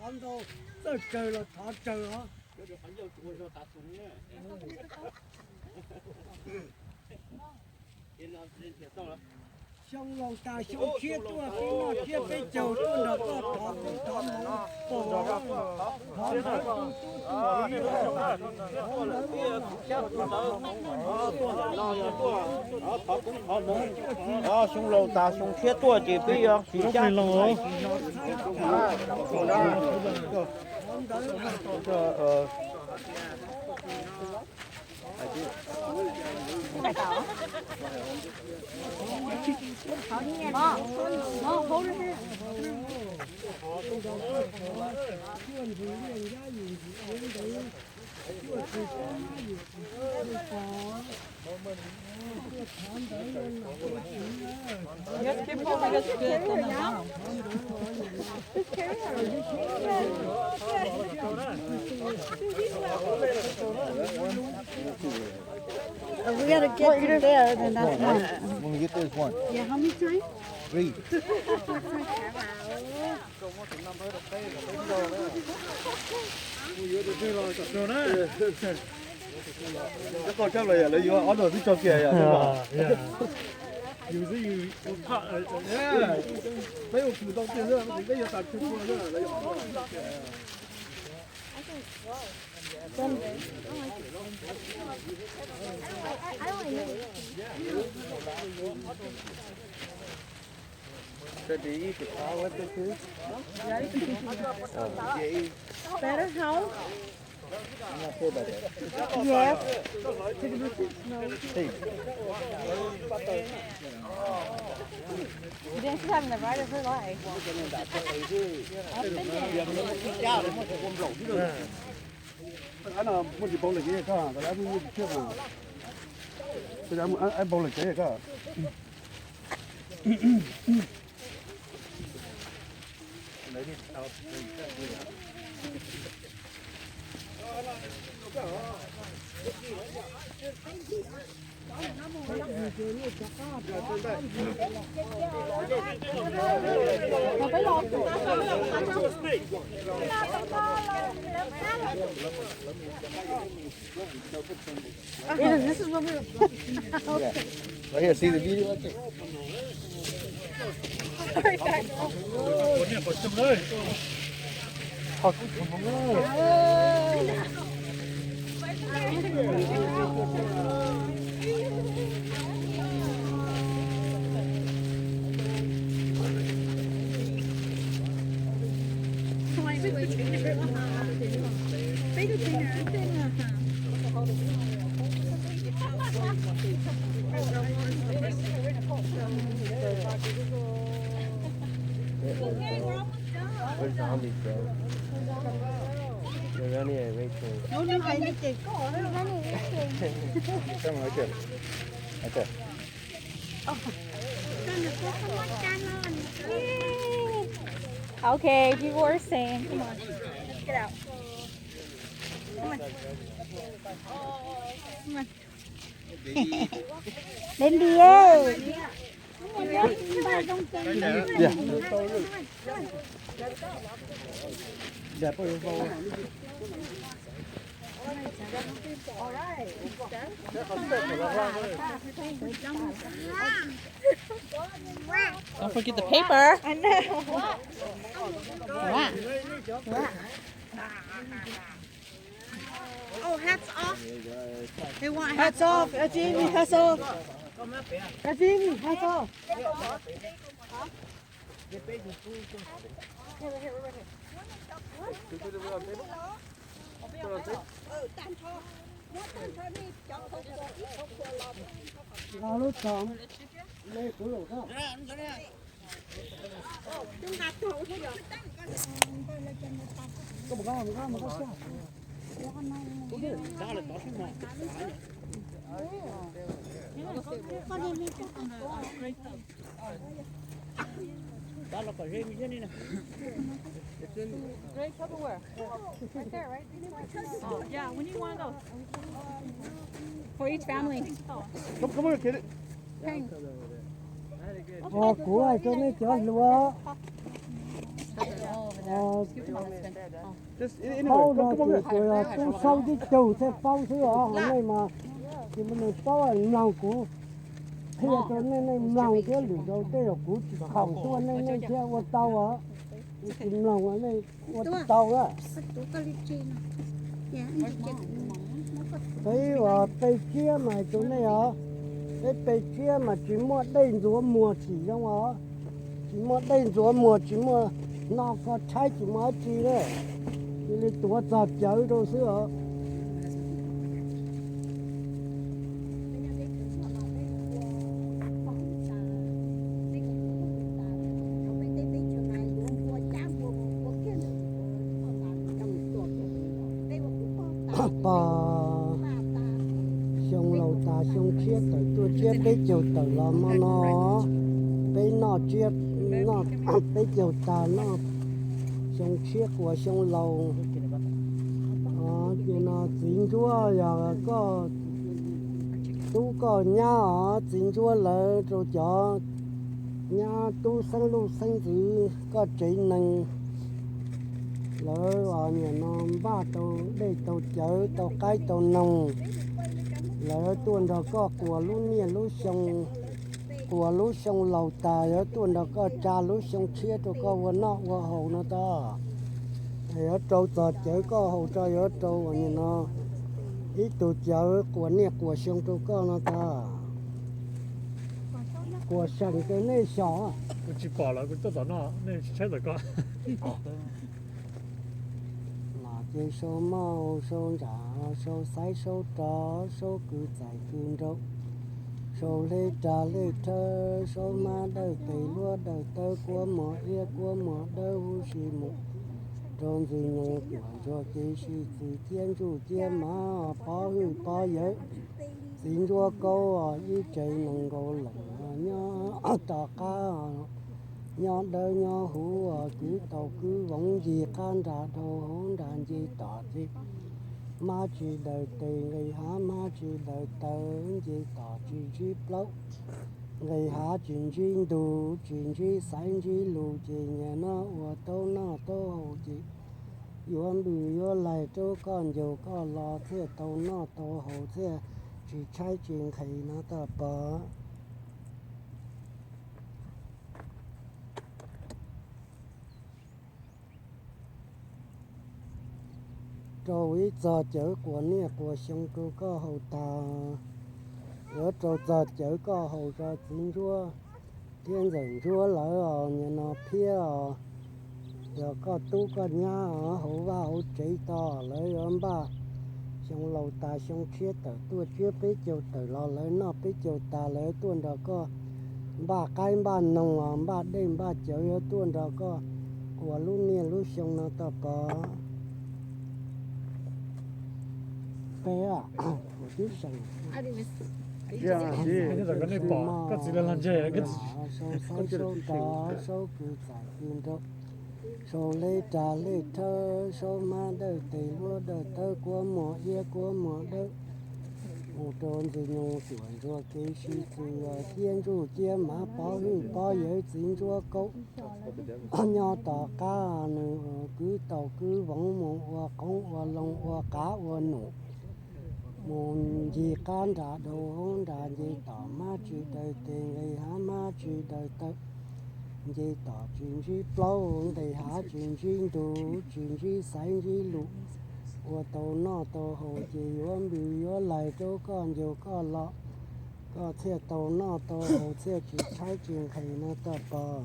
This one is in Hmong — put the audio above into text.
Thov ntau, txawj raws los thov raws os. Xyoo laus tas xyoo tshiab tuaj, peb noj tsiab peb caug tuaj nrog koj thov koob thov hmoov, pom thov ntawd. Xyoo laus tas xyoo tshiab tuaj ces peb yuav tsis xyab. Just keep holding it good, then the mom. If we gotta get to there, then that's one. When we get there, it's one. Yeah, how many times? Three. Koj tshaj los yog lawv yuav ob tog xwb tso kiag yog. Yus xwb yus ua phaj. Peb ua kws tau tiag xwb, peb yuav tas tshaj kua xwb lawv yuav ob tog xwb tso kiag. Better help? Yes. She's having the ride of her life. Up and down. Ab no muaj tsis paub lawm kev koj, ab muaj tsis tshaj, ab paub lawm kev koj. This is what we were. Yeah. Right here, see the video right there. We're zombies, bro. We're running away from. No, no, I need to go. We're running away from. Come on, right there. Right there. Okay, people are saying, come on, let's get out. Come on. Come on. Baby ơi. Yeah. Don't forget the paper. I know. Wow. Wow. Oh, hats off. They want hats off. Hats off. Hats off. Hats off. Los lub tog, me kuv lus koj. Great Tupperware. Right there, right? Oh, yeah, we need one of those. For each family. Come, come on, kid. Hey. Ua kuv hais rau nej cov hluas. Paub no ces tsuas yog tub saub tib tug thiaj paub xwb os, hos nej mas tsis muaj neeg paub, mloog kuv qhia rau nej, nej mloog thiab lwm zaus tej zaum kuv tsis khaum tuaj nej, nej thiaj ua tau os. Nej tsis mloog nej ua tsis tau na. Peb uas pe tsiab mas rau nej os, peb pe tsiab mas tsis muaj dej ntxuav muag tsis zoo os. Tsis muaj dej ntxuav muag tsis muaj no koj tshaib tsis muaj dab tsi na, cia li tuav txog cawv rau xwb os. Pog xyoo laus tas xyoo tshiab tawm tuaj tsiab peb caug tawm los hmo no, peb noj tsiab, noj peb caug tas noj xyoo tshiab quas xyoo laus. Ces no txiv ntsuab yog koj tub koj nyab os, txiv ntsuab lawv rau cov nyab tub xeeb luj xeeb ntxwv koj tsev neeg, lawv nim no npaj tau dej tau cawv tau qaib tau noog, lawv tuaj nrog koj quas lub niaj lub xyoo, quas lub xyoo laus tas yuav tuaj nrog koj tsa lub xyoo tshiab rau koj ua noj ua haus no tag. Yuav rau txog cawv koj haus tso, yuav rau uas nim no ib tug cawv quas niaj quas xyoo rau koj no tag. Quas seem rau nej xyom. Kuv tsis pom los kuv tuaj tom no, nej tshaib tom ko. Los ces sau maj sau ntsam sau xaiv sau rov sau kwv txais kwv nraug, sau hle ras hle rhawv sau hmab dawb tes luab dawb tawb kuab muag iab kuab muag dawb huv si mus rau ntxwg nyoog cuam ntsuag kev sib txwv ciab ntsuj ciab mav pob hwj pob yawv. Txiv ntsuab kaub ib tsev nees nkaum leej nyob tom qab, nyob dawb nyob huv kwv tau kwv voov ncig qab nram dhau hauv nram nce tom ces hmab tsis daws tes nqis hav hmab tsis daws taw nce tom tsis ntsib plaub, nqis hav tsis ntsib ntug tsis ntsib xaiv ntsib lus ces nyias no ua tau noj tau haus ces yuav npws yuav laig rau koj ncaug koj los thiaj tau noj tau haus thiaj tsis tshaib tsis nqhis no tag pog. Rau ib txog cawv quas niaj quas xyoo rau koj haus tas, yuav rau txog cawv koj haus tso txiv ntsuab thiab ntxawm ntsuab lawv os, nim no phiab os. Yog koj tub koj nyab hauv vaj hauv tsev tos lawv yuav npaj xyoo laus tas xyoo tshiab tawm tuaj tsiab peb caug tawm los lawv noj peb caug tas lawv tuaj nrog koj npaj qaib npaj noog os, npaj dej npaj cawv yuav tuaj nrog koj quas lub niaj lub xyoo no tag pog. Peb, kuv twb seem, sau maj sau ntsam sau xaiv sau rov sau kwv txais kwv nraug, sau hle ras hle rhawv sau hmab dawb tes luab dawb tawb kuab muag iab kuab muag dawb mus rau ntxwg nyoog cuam ntsuag kev sib txwv ciab ntsuj ciab mav pob hwj pob yawv txiv ntsuab kaub nyob tom qab nws kwv tau kwv voov mus ua qoob ua loo ua qav ua num mus ncig qab nram dhau hauv nram nce tom hmab tsis daws tes nqis hav hmab tsis daws taw nce tom tsis ntsib plaub nqis hav tsis ntsib ntug tsis ntsib xaiv ntsib lus ua tau noj tau haus ces yuav npws yuav laig rau koj ncaug koj los koj thiaj tau noj tau haus thiaj tsis tshaib tsis nqhis no tag pog.